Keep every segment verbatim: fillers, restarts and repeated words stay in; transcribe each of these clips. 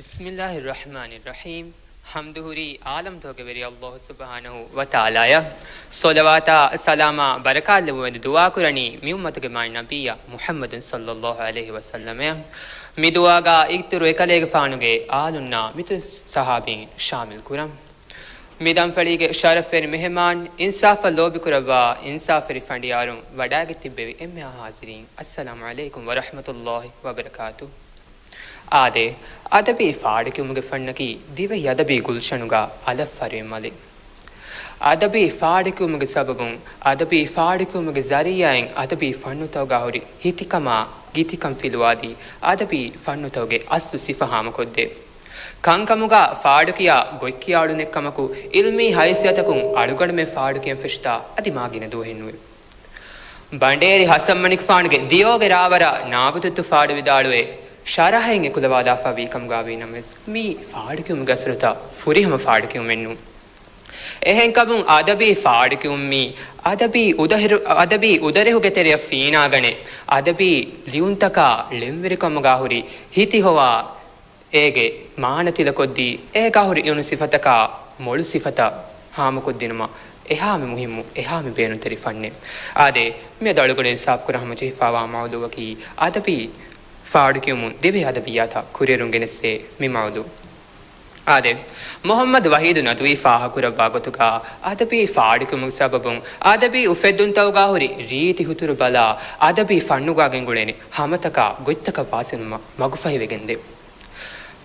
بسم الله الرحمن الرحيم. ޙަމްދު ހުރީ ޢާލަމްތަކުގެ ވެރި ﷲ ސުބްޙާނަހޫ ވަތަޢާލާއަށް. ޞަލަވާތާ ސަލާމާ ބަރަކާތް ލެއްވުމެދު ދުޢާ ކުރަނީ މި އުއްމަތުގެ މާތް ނަބިއްޔާ މުޙައްމަދު ޞައްލައްލާހު ޢަލައިހި ވަސައްލަމަށް. މި ދުޢާގަ އިތުރު އެކަލޭގެފާނުގެ އާލުންނާ މިތުރު ޞަޙާބީން ޝާމިލް ކުރަން. މި ދަންފަޅީގެ ޝަރަފްވެރި މެހެމާން، އިންސާފަށް ލޯބިކުރައްވާ އިންސާފްވެރި ފަނޑިޔާރުން، ވަޑައިގެން ތިއްބެވި އެންމެހާ ޙާޟިރީން، އައްސަލާމު ޢަލައިކުމް ވަރަޙްމަތުﷲ ވަބަރަކާތު. އާދެ، އަދަބީ ފާޑުކިޔުމުގެ ފަންނަކީ ދިވެހި އަދަބީ ގުލްޝަނުގަ އަލަށް ފަރުވި މަލެއް. އަދަބީ ފާޑުކިޔުމުގެ ސަބަބުން، އަދަބީ ފާޑުކިޔުމުގެ ޒަރީޢާއިން އަދަބީ ފަންނުތަކުގަ ހުރި ހިތިކަމާ ގިތިކަން ފިލުވާދީ، އަދަބީ ފަންނުތަކުގެ އަސްލު ސިފަ ހާމަކޮށްދޭ. ކަންކަމުގަ ފާޑުކިޔާ ގޮތްކިޔާ އަޅުނެއްކަމަކު، ޢިލްމީ ހައިސިއްޔަތަކުން އަޅުގަނޑުމެން ފާޑުކިޔަން ފެށިތާ އަދި މާ ގިނަ ދުވަހެއް ނުވޭ. ބަނޑޭރި ޙަސަންމަނިކުފާނުގެ ދިޔޯގެ ރާވަރަށް ނާބުތުއްތު ފާޑު ވިދާޅުވޭ، ޝަރަޙައިން އެކުލަވާލާފަ ވީކަމުގަ ވީ ނަމަވެސް، މީ ފާޑުކިޔުމުގެ އަސަރުތައް ފުރިހަމަ ފާޑުކިޔުމެއް ނޫން. އެހެންކަމުން އަދަބީ ފާޑުކިޔުން މީ އަދަބީ އުދަހިރު-، އަދަބީ އުދަރެހުގެ ތެރެއަށް ފީނާގަނެ، އަދަބީ ލިޔުންތަކާ ޅެންވެރިކަމުގަ ހުރި ހިތި ހޮވާ، އޭގެ މާނަ ތިލަކޮށްދީ، އޭގަ ހުރި އިއުނު ސިފަތަކާ މޮޅު ސިފަތައް ހާމަކޮށްދިނުމަށް އެހާމެ މުހިއްމު، އެހާމެ ބޭނުންތެރި ފަންނެއް. އާދެ، މިއަދު އަޅުގަނޑު އިންސާފް ކުރާ ހަމަޖެހިފައިވާ މައުޟޫޢަކީ އަދަބީ ފާޑުކިޔުމުން ދިވެހި އަދަބިއްޔާތަށް ކުރިއެރުން ގެނެއްސޭ މި މައުޟޫޢު. އާދެ، މުޙައްމަދު ވަޙީދު ނަދުވީ ފާހަގަކުރައްވާ ގޮތުގަ، އަދަބީ ފާޑުކިޔުމުގެ ސަބަބުން އަދަބީ އުފެއްދުންތަކުގަ ހުރި ރީތި ހުތުރު ބަލާ، އަދަބީ ފަންނުގަ ގެންގުޅޭނެ ހަމަތަކާ ގޮތްތަކަށް ވާސިލުމަށް މަގުފަހިވެގެންދޭ.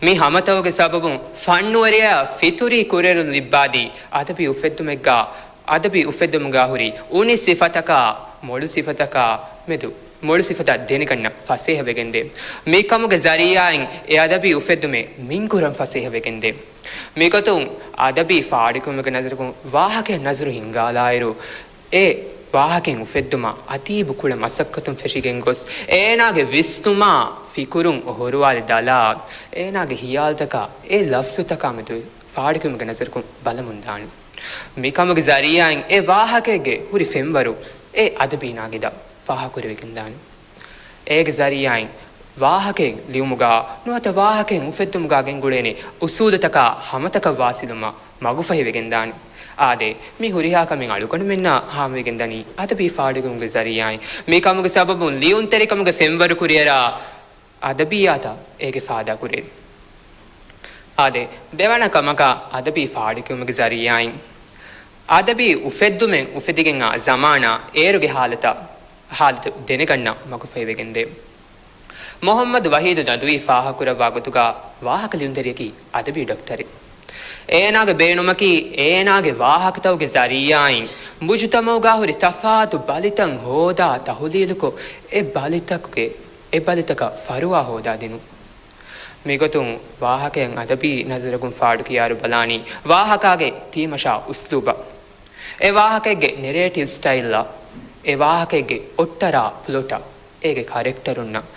މި ހަމަތަކުގެ ސަބަބުން ފަންނުވެރިޔާ ފިތުރީ ކުރިއެރުން ލިއްބާދީ، އަދަބީ އުފެއްދުމެއްގަ، އަދަބީ އުފެއްދުމުގަ ހުރި އުނި ސިފަތަކާ މޮޅު ސިފަތަކާ މެދު މޮޅު ސިފަތައް ދެނެގަންނަ ފަސޭހަވެގެންދޭ. މިކަމުގެ ޒަރީޢާއިން އެ އަދަބީ އުފެއްދުމެއް މިންކުރަން ފަސޭހަވެގެންދޭ. މިގޮތުން އަދަބީ ފާޑުކިޔުމުގެ ނަޒަރުގަ ވާހަކައަށް ނަޒަރު ހިންގާލާއިރު، އެ ވާހަކައިން އުފެއްދުމަށް އަދީބު ކުޅެ މަސައްކަތުން ފެށިގެން ގޮސް، އޭނާގެ ވިސްނުމާ، ފިކުރުން އޮހޮރުވާލި ދަލާ، އޭނާގެ ހިޔާލުތަކާ، އެ ލަފްޒުތަކާ މެދު ފާޑުކިޔުމުގެ ނަޒަރުކުން ބަލަމުންދާނެ. މިކަމުގެ ޒަރީޢާއިން އެ ވާހަކައެއްގެ ހުރި ފެންވަރު އެ އަދަބީ ނާގިދަށް ފާހަގަކުރެވިގެންދާނެ. އޭގެ ޒަރީޢާއިން ވާހަކައެއް ލިޔުމުގަ ނުވަތަ ވާހަކައެއް އުފެއްދުމުގަ ގެންގުޅޭނެ އުސޫލުތަކާ ހަމަތަކަށް ވާސިލުމަށް މަގުފަހިވެގެންދާނެ. އާދެ، މި ހުރިހާ ކަމެއް އަޅުގަނޑުމެންނަށް ހާމަވެގެންދަނީ އަދަބީ ފާޑުކިޔުމުގެ ޒަރީޢާއިން. މިކަމުގެ ސަބަބުން ލިޔުންތެރިކަމުގެ ފެންވަރު ކުރިއަރާ އަދަބިއްޔާތަށް އޭގެ ފާދާ ކުރޭ. އާދެ، ދެވަނަ ކަމަކަށް އަދަބީ ފާޑުކިޔުމުގެ ޒަރީޢާއިން އަދަބީ އުފެއްދުމެއް އުފެދިގެން އާ ޒަމާނާ އޭރުގެ ހާލަތަށް، ހާލަތު ދެނެގަންނަ މަގުފަހިވެގެންދޭ. މުޙައްމަދު ވަޙީދު ނަދުވީ ފާހަގަކުރައްވާ ގޮތުގަ ވާހަކަ ލިޔުންތެރިޔަކީ އަދަބީ ޑޮކްޓަރެއް. އޭނާގެ ބޭނުމަކީ އޭނާގެ ވާހަކަތަކުގެ ޒަރީޢާއިން މުޖުތަމަޢުގަ ހުރި ތަފާތު ބަލިތައް ހޯދާ ތަޙުލީލުކޮށް، އެ ބަލިތަކުގެ، އެ ބަލިތަކަށް ފަރުވާ ހޯދާދިނުން. މިގޮތުން ވާހަކައިން އަދަބީ ނަޒަރަކުން ފާޑުކިޔާއިރު ބަލާނީ ވާހަކާގެ ތީމަށާ އުސްލޫބަށް. އެ ވާހަކައެއްގެ ނެރޭޓިވް ސްޓައިލްއަށް، އެ ވާހަކައެއްގެ އޮއްޓަރާ ޕްލޮޓަށް، އޭގެ ކަރެކްޓަރުންނަށް،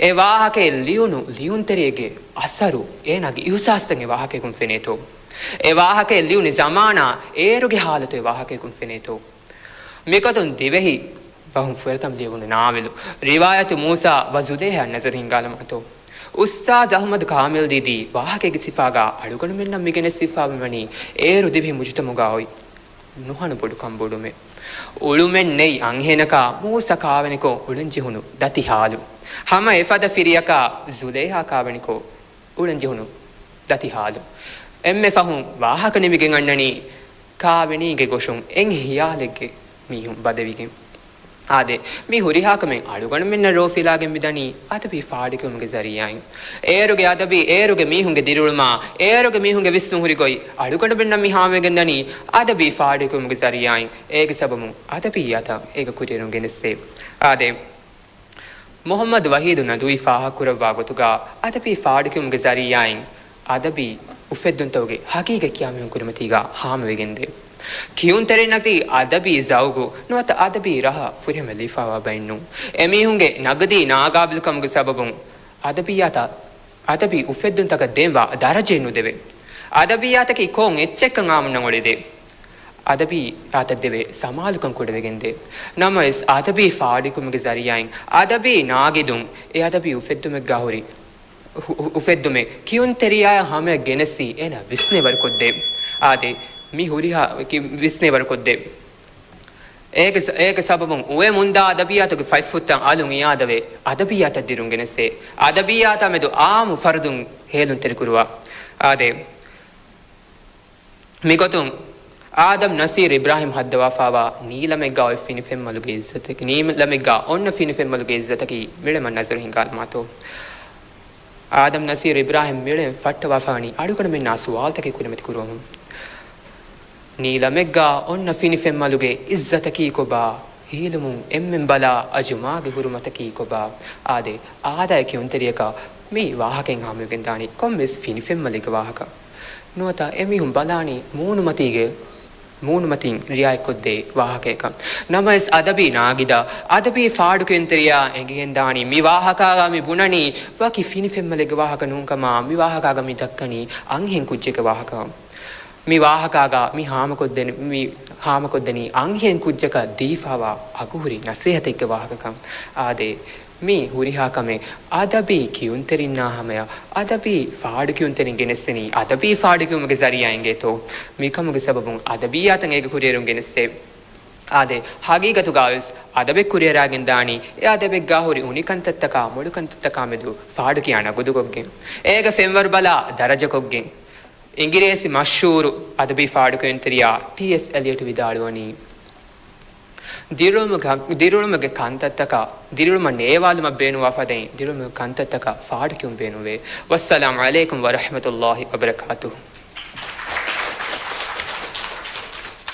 އެ ވާހަކައެއް ލިޔުނު ލިޔުންތެރިއެއްގެ އަސަރު އޭނާގެ އިހުސާސްތައް އެ ވާހަކައިގުން ފެނޭތޯ؟ އެ ވާހަކައެއް ލިޔުނު ޒަމާނާ އޭރުގެ ހާލަތު އެ ވާހަކައިގުން ފެނޭތޯ؟ މިގޮތުން ދިވެހި ބަހުން ފުރަތަމަ ލިޔެވުނު ނާވެލު ރިވާޔަތު މޫސާ ވަ ޒުލޭހާ ނަޒަރު ހިންގާލަމާތޯ؟ އުސްތާޛު އަޙްމަދު ކާމިލް ދީދީ ވާހަކައިގެ ސިފާގަ އަޅުގަނޑުމެންނަށް މިގެނެސްދީފައިވަނީ އޭރު ދިވެހި މުޖުތަމަޢުގަ އޮތް ނުހަނު ބޮޑު ކަންބޮޑުމެއް. އުޅުމެއް ނެތް އަންހެނަކާ މޫސާ ކާވެނިކޮށް އުޅެންޖެހުނު ދަތި ހާލު. ހަމަ އެފަދަ ފިރިޔަކާ ޒުލޭހާ ކާވެނިކޮށް އުޅެންޖެހުނު ދަތި ހާލު. އެންމެ ފަހުން ވާހަކަ ނިމިގެން އަންނަނީ ކާވެނީގެ ގޮށުން އެއް ހިޔާލެއްގެ މީހުން ބަދެވިގެން. އާދެ، މި ހުރިހާ ކަމެއް އަޅުގަނޑުމެންނަށް ރޯފިލާގެން މިދަނީ އަދަބީ ފާޑުކިޔުމުގެ ޒަރީޢާއިން. އޭރުގެ އަދަބީ، އޭރުގެ މީހުންގެ ދިރިއުޅުމާ، އޭރުގެ މީހުންގެ ވިސްނުން ހުރި ގޮތް އަޅުގަނޑުމެންނަށް މި ހާމަވެގެންދަނީ އަދަބީ ފާޑުކިޔުމުގެ ޒަރީޢާއިން. އޭގެ ސަބަބުން އަދަބިއްޔާތަށް އޭގަ ކުރިއެރުން ގެނެސްދޭ. އާދެ، މުޙައްމަދު ވަޙީދު ނަދުވީ ފާހަގަކުރައްވާ ގޮތުގަ އަދަބީ ފާޑުކިޔުމުގެ ޒަރީޢާއިން އަދަބީ އުފެއްދުންތަކުގެ ޙަޤީޤަތް ކިޔާމީހުން ކުރިމަތީގަ ހާމަވެގެންދޭ. ކިޔުންތެރިންނަކީ އަދަބީ ޒައުގު ނުވަތަ އަދަބީ ރަހަ ފުރިހަމަ ލިޔެފައިވާ ބައެއްނޫން. އެމީހުންގެ ނަގުދީ ނާގާބިލުކަމުގެ ސަބަބުން އަދަބިއްޔާތަށް، އަދަބީ އުފެއްދުންތަކަށް ދޭންވާ ދަރަޖައެއް ނުދެވޭ. އަދަބިއްޔާތަކީ ކޮން އެއްޗެއްކަން އާއްމުންނަށް އޮޅެދޭ. އަދަބިއްޔާތަށް ދެވޭ ސަމާލުކަން ކުޑަވެގެންދޭ. ނަމަވެސް، އަދަބީ ފާޑުކިޔުމުގެ ޒަރީޢާއިން އަދަބީ ނާގިދުން އެ އަދަބީ އުފެއްދުމެއްގަ ހުރި ހު-، ހު-، އުފެއްދުމެއް ކިޔުންތެރިޔާއާ ހަމަޔަށް ގެނެސްދީ އޭނާ ވިސްނޭވަރުކޮށްދޭ. އާދެ، މި ހުރިހާ ކި-، ވިސްނޭވަރުކޮށްދޭ. އޭގެ ސަ-، އޭގެ ސަބަބުން އުވެ މުންދާ އަދަބިއްޔާތުގެ ފަތްފުށްތައް އަލުން އިއާދަވެ، އަދަބިއްޔާތަށް ދިރުން ގެނެސްދޭ. އަދަބިއްޔާތާ މެދު އާއްމު ފަރުދުން ހޭލުންތެރިކުރުވާ. އާދެ، މިގޮތުން އާދަމް ނަސީރު އިބްރާހިމް ހައްދަވާފާވާ ނީލަމެއްގާ އޮތް ފިނިފެންމަލުގެ އިއްޒަތަކީ، ނީލަމެއްގާ އޮންނަ ފިނިފެންމަލުގެ އިއްޒަތަކީ މިޅެމަ ނަޒަރު ހިނގާލަމާތޯ. އާދަމް ނަސީރު އިބްރާހިމް މިޅެން ފައްޓަވާފާނީ އަޅުގަނޑުމެންނާ ސުވާލުތަކެއް ކުރިމަތި ކުރުވަމުން. ނީލަމެއްގާ އޮންނަ ފިނިފެންމަލުގެ އިއްޒަތަކީ ކޮބާ؟ ހީލުމުން އެންމެން ބަލާ އަޖުމާގެ ހުރުމަތަކީ ކޮބާ؟ އާދެ، އާދައި ކިޔުންތެރިޔަކަށް މި ވާހަކައިން ހާމަވެގެންދާނީ ކޮންމެސް ފިނިފެންމަލެއްގެ ވާހަކަ. ނުވަތަ އެމީހުން ބަލާނީ މޫނުމަތީގެ، މޫނުމަތީން ރިއާޔަތްކޮށްދޭ ވާހަކަޔަކަށް. ނަމަވެސް އަދަބީ ނާގިދާ، އަދަބީ ފާޑުކިޔުންތެރިޔާ އެނގިގެންދާނީ މި ވާހަކާގާ މި ބުނަނީ ވަކި ފިނިފެންމަލެއްގެ ވާހަކަ ނޫންކަމާ، މި ވާހަކާގާ މި ދައްކަނީ އަންހެން ކުއްޖެއްގެ ވާހަކަ. މި ވާހަކާގާ މި ހާމަކޮށްދެނި، މި ހާމަކޮށްދެނީ އަންހެން ކުއްޖަކަށް ދީފާވާ އަގުހުރި ނަސޭހަތެއްގެ ވާހަކަކަން. އާދެ، މި ހުރިހާ ކަމެއް އަދަބީ ކިޔުންތެރިންނާ ހަމަޔަށް އަދަބީ ފާޑުކިޔުންތެރިން ގެނެސްދެނީ އަދަބީ ފާޑުކިޔުމުގެ ޒަރީއާ އިނގޭތޯ. މިކަމުގެ ސަބަބުން އަދަބިއްޔާތަށް އޭގެ ކުރިއެރުން ގެނެސްދޭ. އާދެ، ހަގީގަތުގާވެސް އަދަބެއް ކުރިއަރާގެން ދާނީ އެ އަދަބެއްގާ ހުރި އުނިކަންތައްތަކާ މޮޅުކަންތައްތަކާ މެދު ފާޑުކިޔާ ނަގުދުކޮށްގެން، އޭގެ ފެންވަރު ބަލާ ދަރަޖަކޮށްގެން. އިނގިރޭސި މަޝްހޫރު އަދަބީ ފާޑުކިޔުންތެރިޔާ ޓީ އެސް އެލިއަޓް ވިދާޅުވަނީ، ދިރިއުޅުމުގެ، ދިރިއުޅުމުގެ ކަންތައްތަކަށް، ދިރިއުޅުމަށް ނޭވާލުމަށް ބޭނުންވާ ފަދައިން ދިރިއުޅުމުގެ ކަންތައްތަކަށް ފާޑުކިޔުން ބޭނުންވޭ. ވައްސަލާމު ޢަލައިކުމް ވަރަޙްމަތުﷲި ވަބަރަކާތުހު.